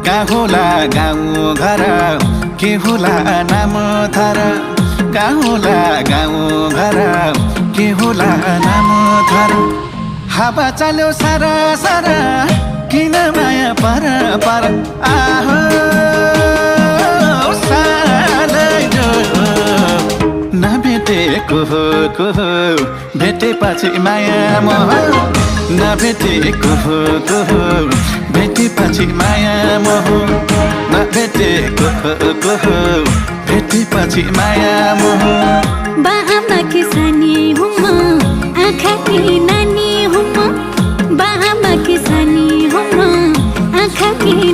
कहाँ होला गाउँ घर के होला नाम थर कहाँ होला गाउँ घर के होला नाम थर हावा चल्यो सारा सारा किन माया पर पर आहो नभेटेको को भेटेपछि माया मोह नभेटेको को भेटेपछि माया मोह नभेटेको को भेटेपछि माया मोह बाआमा की सानी हुम आँखा की नानी हुम बाआमा की सानी हुम आँखा की